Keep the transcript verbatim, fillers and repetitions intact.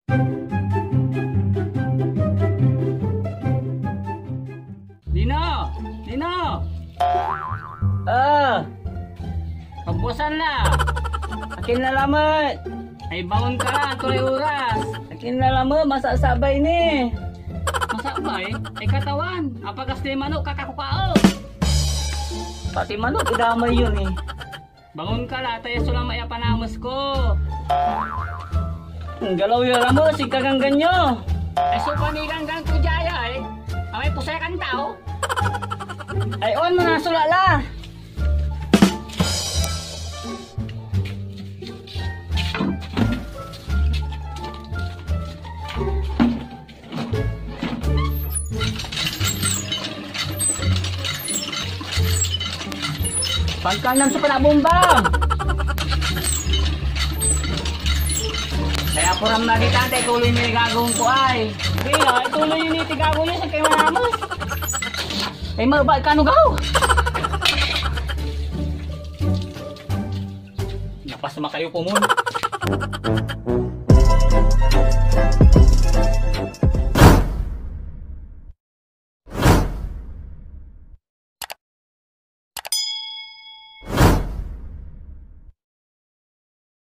Dino! Dino! Ah! Pagbuasan la! Akin la lamet! Ay, bangon ka la, anto lay oras? Akin la lamet, masasabay ni! Masabay? Ay, Katawan, apagas lay manok, kakakukao! Pati manok, idamay yun eh. Bangon ka la, ta ya so lamay a panames ko. Galaw ya lamet, sigkaganggan yo. Ay, so paniganggan ko dia ya, eh. Amay pusay kan tao. Ay, on mo na, sula la. Pagkanan so panabomba! Kaya puram na kita, tay tuloy ni gagawin ko ay. Sige, ay tuloy ni tigago niyo sa kay manamas. Ay, mabait ka, no, gaw? Napasma kayo, komon.